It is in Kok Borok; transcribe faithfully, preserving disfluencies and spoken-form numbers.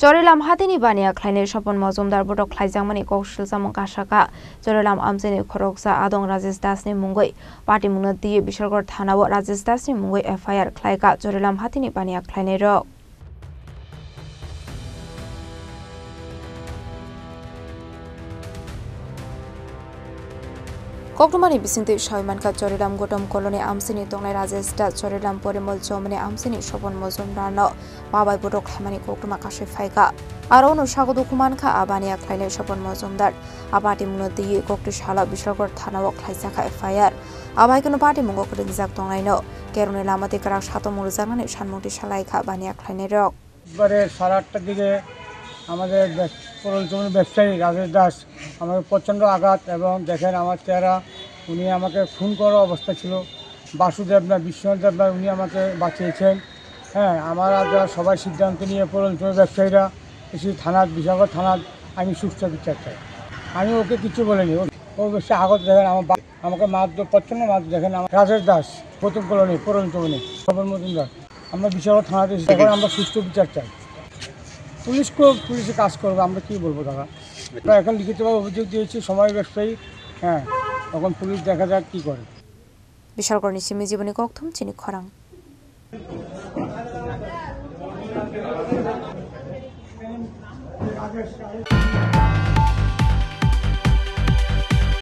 Chorilam hatini baniya khlainai Sopon Mojumdar botok khlaijakmani kok silsamung kasaka. Chorilam amchaini khoroksa adong Rajesh Das ni mungwi patimungno twiwi Bishalgarh thanao Rajesh Das ni mungwi F I R khlaika Chorilam hatini baniya khlainai rok. Koktwmani bisingtwi sawi mankha, Chorilam Gotom Colony amchaini tongnai Rajesh Das, Chorilam Porimol Chomani amchaini Sopon Mojumdarno babai botok khlaimani koktwma kasui phaikha. Aro uno sago dukhu mankha a baniya khlainai Sopon Mojumdar. A patimungno twiwi koktwi salo Bishalgarh thanao khlaijakha F I R. A bai kheno patimungo kwrwngjak tongnaino kerongni lama tei kwrak satung rwjaknani sanmungtwi salaikha baniya khlainairok. এবারে সাড়ে আটটার দিকে আমাদের ব্যব-, পরল চৌমুহনীর ব্যবসায়ী রাজেশ দাস আমাকে প্রচণ্ড আঘাত এবং দেখেন আমার চেহারা, উনি আমাকে খুন করার অবস্থা ছিল। বাসুদেব না বিশ্বনাথ দেব না, উনি আমাকে বাঁচিয়েছেন। হ্যাঁ, আমরা যা সবাই সিদ্ধান্ত নিয়ে পরল চৌমুহনীর ব্যবসায়ীরা এসে থানার, বিশালগড় থানার আমি সুষ্ঠু বিচার চাই। আমি ওকে কিছু বলিনি, ও, ও বেশি আঘাত দেখেন আমার বা-, আমাকে মারধর, প্রচণ্ড মারধর দেখেন আমার রাজেশ দাস, প্রথম কলোনি, পরল চৌমুহনী, খবর মজুমদার। আমরা বিশাল থানাতে এসেছি, এখন আমরা সুষ্ঠু বিচার চাই। পুলিশ কো-, পুলিশে কাজ করবে, আমরা কি বলবো দাদা? আমরা এখন লিখিতভাবে অভিযোগ দিয়েছি সময় ব্যবসায়ী, হ্যাঁ, এখন পুলিশ দেখা যাক কি করে। Bishalgarhni simi jiboni kokthum chini khorang.